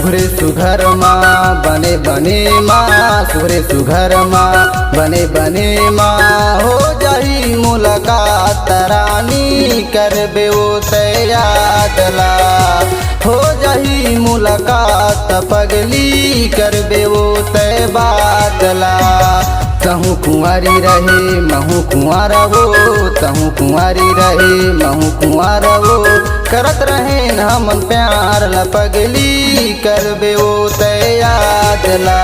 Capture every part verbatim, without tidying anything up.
सुरे सुघर मा बने बने मा, सुरे सुघर मा बने बने मा, हो जाही मुलाकात रानी, करबे ओ तय याद ला। हो जाही मुलाकात पगली, करबे ओ तय बात ला। तहूँ कुंवारी रहे महूँ कुंवारा वो, तहूँ कुंवारी रहे महूँ कुंवारा वो, करत रहेन हमन प्यार ला पगली, करबे ओ तय याद ला।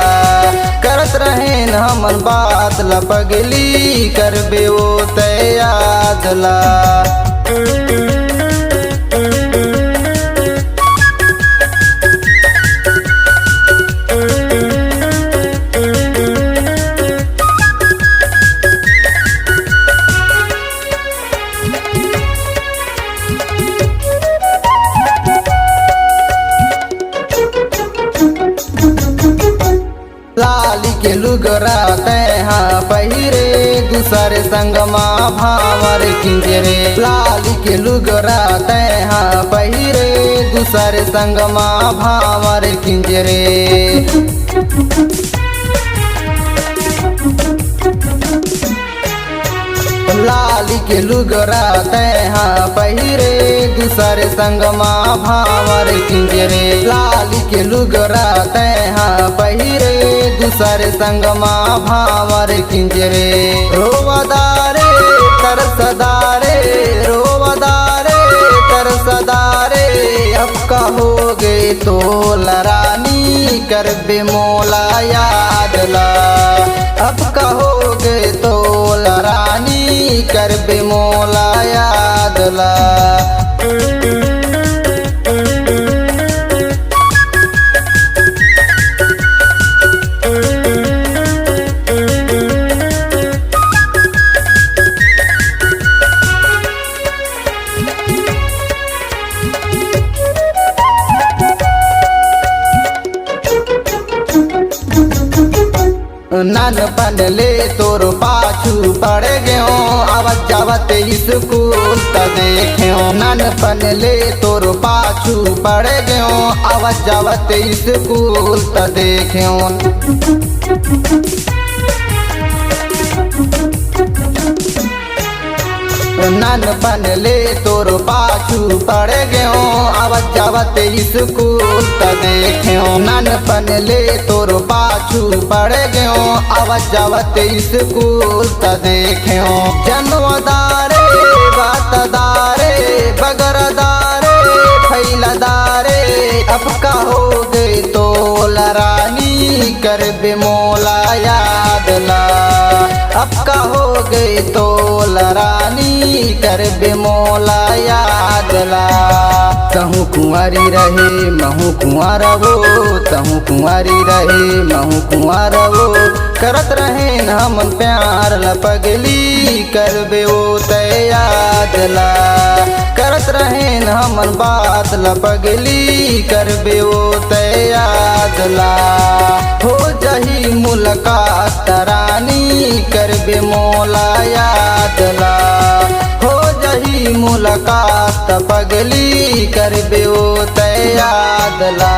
करत रहेन हमन बात ला पगली, करबे ओ तय याद ला। लाली के लुगरा तैहा पहिरे, दूसरे संग मा भांवर किंजरे। लाली के लुगरा तैहा पहिरे, दूसरे संग मा भांवर किंजरे। लाली के लुगरा तैहा पहिरे, दूसरे संग मा भांवर किंजरे। लाली के लुगरा तैहा पहिरे, दूसरे संग मा भांवर किंजरे। रोवदा रे, तरसदा रे, रोवदा रे, तरसदा रे, अब का हो गे तोला रानी, करबे मोला याद ला। अब का हो गे तोला रानी, करबे मोला याद ला। नानपन ले तोर पाछू पड़ गेंव, आवत जावत स्कूल त देखेंव। नानपन ले तोर पाछू पड़ गेंव, आवत जावत स्कूल त देखेंव। नानपन ले तोर पाछू पड़ गेंव, आवत जावत स्कूल त देखेंव। नानपन ले तोर पाछू पड़ गेंव, आवत जावत स्कूल त देखेंव। जनवदा रे, बातदा रे, बगरदा रे, फैलदा रे, अब का हो गे तोला रानी, करबे मोला याद ला। अब का हो गे तोला रानी, करबे मोला याद ला। तहूँ कुंवारी रहे महूँ कुंवारा वो, तहूँ कुंवारी रहे महूँ कुंवारा वो, करत रहेन हमन प्यार ला पगली, करबे ओ तय याद ला। करत रहेन हमन बात ला पगली, करबे ओ तय याद ला। हो जाही मुलाकात रानी, करबे मोला याद ला। हो जाही मुलाकात पगली, करबे ओ तय याद ला।